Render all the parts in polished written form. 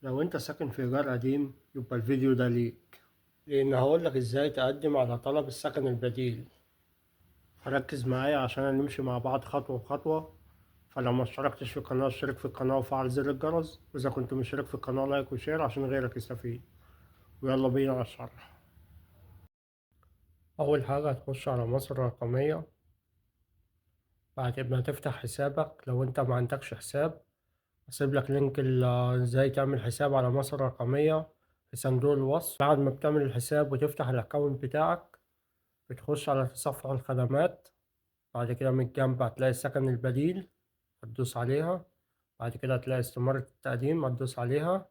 لو انت ساكن في ايجار قديم يبقى الفيديو ده ليك، لان هقولك ازاي تقدم على طلب السكن البديل. فركز معايا عشان هنمشي مع بعض خطوة بخطوة. فلو ما اشتركتش في القناة اشترك في القناة وفعل زر الجرس، واذا كنت مشترك في القناة like و share عشان غيرك يستفيد. ويلا بينا على الشرح. اول حاجة هتخش على مصر الرقمية، بعد ما تفتح حسابك. لو انت ما عندكش حساب هسيب لك link ازاي تعمل حساب على مصر الرقمية في صندوق الوصف. بعد ما بتعمل الحساب وتفتح ال account بتاعك بتخش على تصفح الخدمات، بعد كده من الجنب هتلاقي السكن البديل هتدوس عليها، بعد كده هتلاقي استمارة التقديم هتدوس عليها،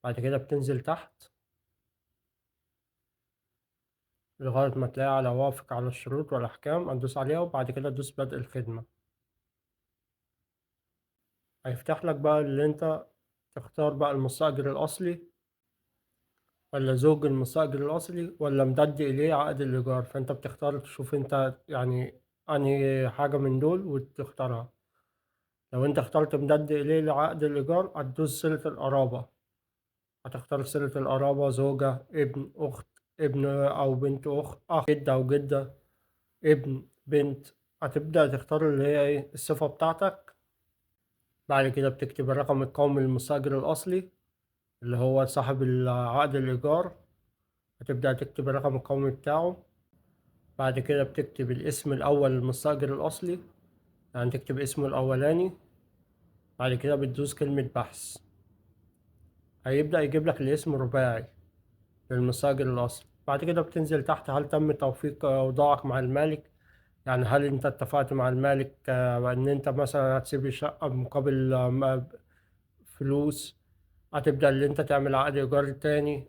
بعد كده بتنزل تحت لغاية ما تلاقي على وافق على الشروط والأحكام هتدوس عليها، وبعد كده تدوس بدء الخدمة. هيفتح لك بقى اللي انت تختار بقى المستأجر الأصلي ولا زوج المستأجر الأصلي ولا مدد إليه عقد الإيجار، فأنت بتختار تشوف انت أنهي حاجة من دول وتختارها. لو انت اخترت مدد إليه لعقد الإيجار هتدوس صلة القرابة، هتختار صلة القرابة زوجة، ابن، أخت، ابن أو بنت أخت، أخ، جد أو جدة، ابن، بنت. هتبدأ تختار اللي هي إيه الصفة بتاعتك. بعد كده بتكتب الرقم القومي للمستأجر الأصلي اللي هو صاحب عقد الإيجار، هتبدأ تكتب الرقم القومي بتاعه. بعد كده بتكتب الاسم الأول للمستأجر الأصلي، يعني تكتب اسمه الأولاني. بعد كده بتدوس كلمة بحث، هيبدأ يجيب لك الاسم الرباعي للمستأجر الأصلي. بعد كده بتنزل تحت هل تم توثيق أوضاعك مع المالك، يعني هل انت اتفقت مع المالك ان انت مثلا هتسيب الشقة بمقابل فلوس، هتبدأ اللي انت تعمل عقد ايجار تاني.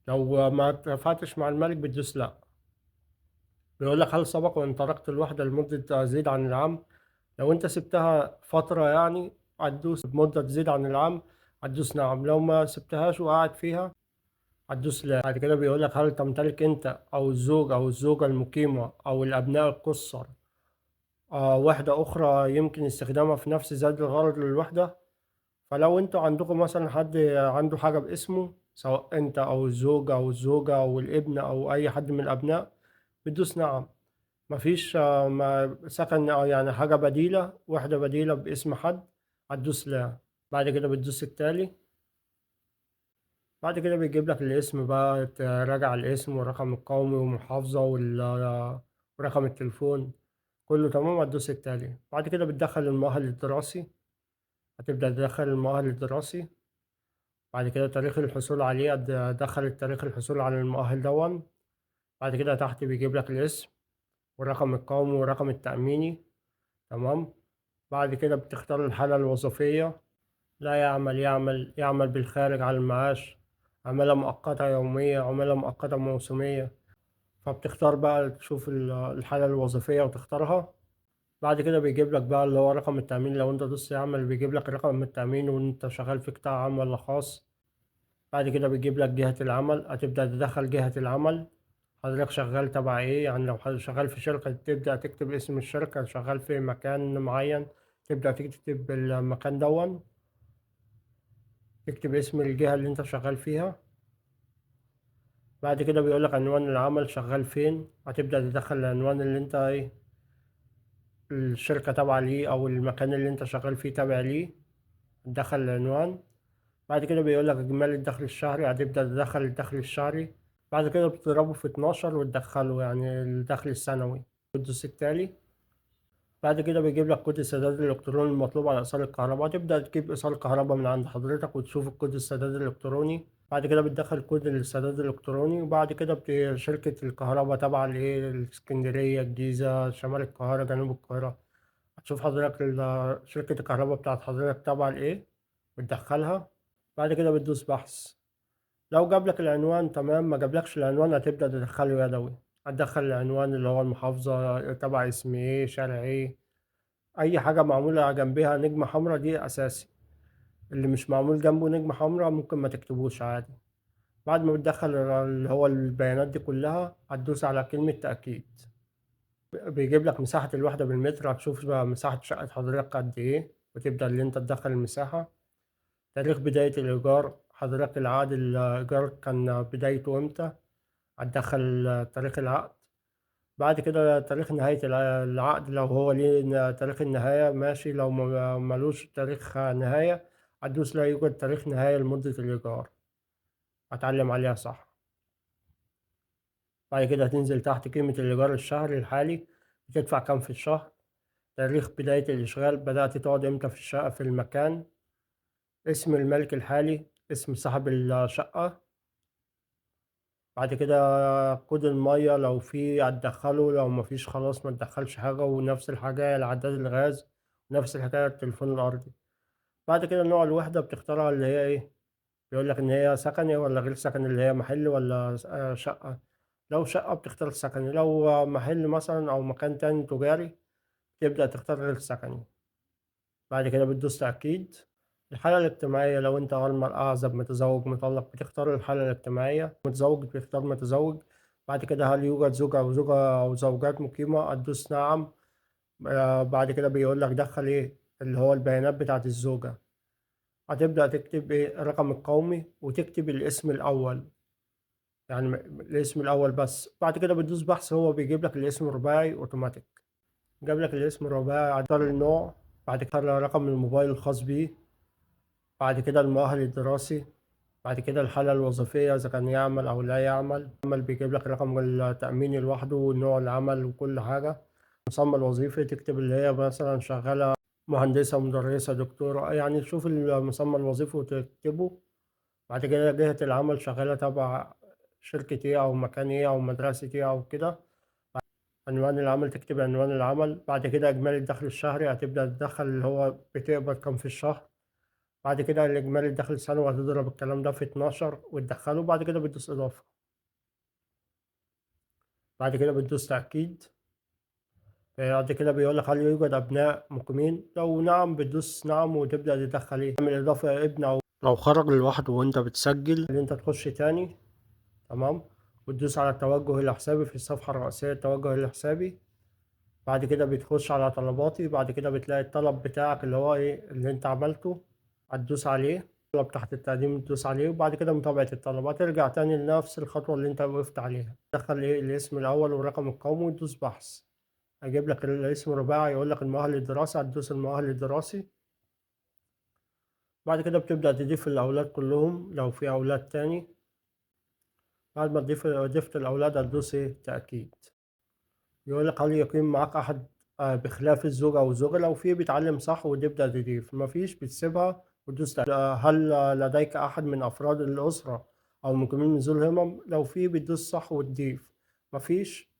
لو ما اتفقتش مع المالك بتدوس لا. بيقول لك هل سبق وان تركت الوحدة لمدة تزيد عن العام، لو انت سبتها فترة هتدوس بمدة تزيد عن العام هتدوس نعم، لو ما سبتهاش وقعد فيها هتدوس لا. بعد كده بيقول لك هل تمتلك انت او الزوج او الزوجة المقيمة او الابناء القُصر وحدة أخرى يمكن استخدامها في نفس ذات الغرض للوحدة. فلو انتوا عندكم مثلا حد عنده حاجة باسمه، سواء انت أو الزوج أو الزوجة أو الابن أو أي حد من الأبناء، بتدوس نعم. مفيش ما سكن أو حاجة بديلة، وحدة بديلة باسم حد، هتدوس لا. بعد كده بتدوس التالي. بعد كده بيجيب لك الاسم بقى، تراجع الاسم والرقم القومي والمحافظة ورقم التليفون، كله تمام، هتدوس التالي. بعد كده بتدخل المؤهل الدراسي، هتبدأ تدخل المؤهل الدراسي. بعد كده تاريخ الحصول عليه، هتدخل التاريخ الحصول على المؤهل دون. بعد كده تحت بيجيب لك الاسم والرقم القومي والرقم التأميني، تمام. بعد كده بتختار الحالة الوظيفية، لا يعمل، يعمل، يعمل بالخارج على المعاش، عمالة مؤقتة يومية، عمالة مؤقتة موسمية. فبتختار بقى تشوف الحالة الوظيفية وتختارها. بعد كده بيجيب لك بقى اللي هو رقم التأمين، لو انت دوست يعمل بيجيب لك رقم التأمين وانت شغال في قطاع عام ولا خاص. بعد كده بيجيب لك جهة العمل، هتبدأ تدخل جهة العمل، حضرتك شغال تبع ايه، يعني لو حضرتك شغال في شركة تبدأ تكتب اسم الشركة، شغال في مكان معين تبدأ تكتب المكان دون، تكتب اسم الجهة اللي انت شغال فيها. بعد كده بيقول لك عنوان العمل شغال فين، هتبدأ تدخل العنوان اللي انت ايه الشركة تابعة ليه أو المكان اللي انت شغال فيه تابع ليه، تدخل العنوان. بعد كده بيقول لك إجمالي الدخل الشهري، هتبدأ تدخل الدخل الشهري. بعد كده بتضربه في 12 وتدخله يعني الدخل السنوي، وتدوس التالي. بعد كده بيجيب لك كود السداد الإلكتروني المطلوب على إيصال الكهرباء، تبدأ تجيب إيصال الكهرباء من عند حضرتك وتشوف الكود السداد الإلكتروني. بعد كده بتدخل كود السداد الإلكتروني، وبعد كده شركة الكهرباء تابعة لإيه، الإسكندرية، الجيزة، شمال القاهرة، جنوب القاهرة، هتشوف حضرتك شركة الكهرباء بتاعت حضرتك تابعة لإيه بتدخلها. بعد كده بتدوس بحث، لو جاب لك العنوان تمام، ما جابلكش العنوان هتبدأ تدخله يدوي، هتدخل العنوان اللي هو المحافظة تبع اسم ايه، شارع ايه، أي حاجة معمولة جنبها نجمة حمراء دي أساسي، اللي مش معمول جنبه نجمة حمراء ممكن ما تكتبوش عادي. بعد ما بتدخل اللي هو البيانات دي كلها هتدوس على كلمة تأكيد، بيجيب لك مساحة الوحدة بالمتر، هتشوف بقى مساحة شقة حضرتك قد ايه وتبدأ اللي انت تدخل المساحة. تاريخ بداية الإيجار، حضرتك العقد الإيجار كان بدايته إمتى، هتدخل تاريخ العقد. بعد كده تاريخ نهاية العقد لو هو ليه تاريخ النهاية ماشي، لو ملوش تاريخ نهاية هتدوس لا يوجد تاريخ نهاية لمدة الإيجار، هتعلم عليها صح. بعد كده هتنزل تحت قيمة الإيجار الشهري الحالي، بتدفع كام في الشهر، تاريخ بداية الإشغال، بدأت تقعد إمتى في الشقة في المكان، اسم الملك الحالي، اسم صاحب الشقة. بعد كده كود المية لو في هتدخله، لو مفيش خلاص ما تدخلش حاجة. ونفس الحاجة العداد الغاز، نفس الحكاية التليفون الأرضي. بعد كده نوع الوحدة بتختارها اللي هي إيه، بيقول لك إن هي سكني ولا غير سكني، اللي هي محل ولا شقة. لو شقة بتختار سكني، لو محل مثلا أو مكان تاني تجاري تبدأ تختار غير سكني. بعد كده بتدوس تأكيد. الحالة الاجتماعية لو أنت أرمل، أعزب، متزوج، مطلق، بتختار الحالة الاجتماعية. متزوج بيختار متزوج. بعد كده هل يوجد زوج أو زوجة أو زوجات مقيمة، هتدوس نعم. بعد كده بيقول لك دخل إيه اللي هو البيانات بتاعت الزوجة، هتبدأ تكتب إيه الرقم القومي وتكتب الاسم الأول، يعني الاسم الأول بس. بعد كده بتدوس بحث، هو بيجيب لك الاسم الرباعي أوتوماتيك، جاب لك الاسم الرباعي، اختار النوع، بعد كده رقم الموبايل الخاص بيه، بعد كده المؤهل الدراسي، بعد كده الحالة الوظيفية إذا كان يعمل أو لا يعمل. عمل بيجيب لك رقم التأمين لوحده ونوع العمل وكل حاجة. المسمى الوظيفي تكتب اللي هي مثلا شغالة مهندسة، مدرسة، دكتورة، يعني تشوف المسمى الوظيفي وتكتبه. بعد كده جهة العمل شغالة تبع شركة ايه أو مكان ايه أو مدرسة ايه أو كده. عنوان العمل تكتب عنوان العمل. بعد كده إجمالي الدخل الشهري هتبدأ تدخل اللي هو بتقبض كام في الشهر. بعد كده الإجمالي الدخل السنوي هتضرب الكلام ده في 12 وتدخله. بعد كده بتدوس إضافة، بعد كده بتدوس تأكيد. بعد كده بيقول لك هل يوجد أبناء مقيمين، لو نعم بتدوس نعم وتبدأ تدخل إيه، تعمل إضافة ابن أو لو خرج لوحده وأنت بتسجل إن أنت تخش تاني، تمام، وتدوس على التوجه إلى حسابي في الصفحة الرئيسية، التوجه إلى حسابي. بعد كده بتخش على طلباتي، بعد كده بتلاقي الطلب بتاعك اللي هو إيه اللي أنت عملته، هتدوس عليه، طلب تحت التقديم تدوس عليه، وبعد كده متابعة الطلب. هترجع تاني لنفس الخطوة اللي أنت وقفت عليها، تدخل إيه الاسم الأول والرقم القومي وتدوس بحث، هيجيب لك الاسم الرباعي، يقول لك المؤهل الدراسي، هتدوس المؤهل الدراسي. بعد كده بتبدأ تضيف الأولاد كلهم لو في أولاد تاني. بعد ما ضفت الأولاد هتدوس إيه تأكيد. يقول لك هل يقيم معاك أحد، بخلاف الزوج أو الزوجة، لو في بيتعلم صح وتبدأ تضيف، مفيش بتسيبها وتدوس تأكيد. هل لديك أحد من أفراد الأسرة أو مقيمين من ذوي الهمم، لو في بتدوس صح وتضيف، مفيش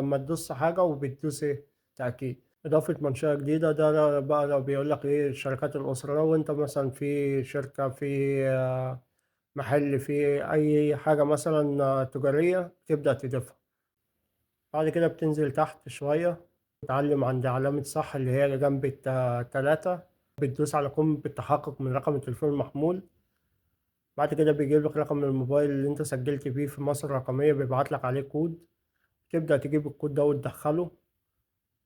ما تدوس حاجة وبتدوس إيه تأكيد. إضافة منشأة جديدة، ده بقى لو بيقول لك إيه شركات الأسرة، لو أنت مثلا في شركة، في محل، في أي حاجة مثلا، تجارية، تبدأ تضيفها. بعد كده بتنزل تحت شوية، تتعلم عند علامة صح اللي هي جنب 3، بتدوس على قم بالتحقق من رقم التليفون المحمول. بعد كده بيجيب لك رقم الموبايل اللي انت سجلت بيه في مصر الرقمية، بيبعت لك عليه كود، تبدأ تجيب الكود ده وتدخله.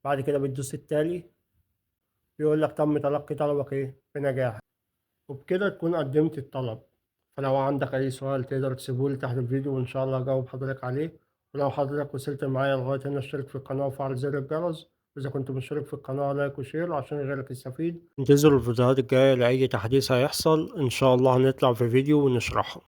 بعد كده بتدوس التالي، بيقول لك تم تلقي طلبك ايه بنجاح. وبكده تكون قدمت الطلب. فلو عندك اي سؤال تقدر تسيبه لي تحت الفيديو وان شاء الله اجاوب حضرتك عليه. ولو حضرتك وصلت معايا لغاية هنا اشترك في القناة وفعل زر الجرس، وإذا كنت مشترك في القناة like و share عشان غيرك يستفيد. انتظروا الفيديوهات الجاية لأي تحديث هيحصل إن شاء الله، هنطلع في فيديو ونشرحه.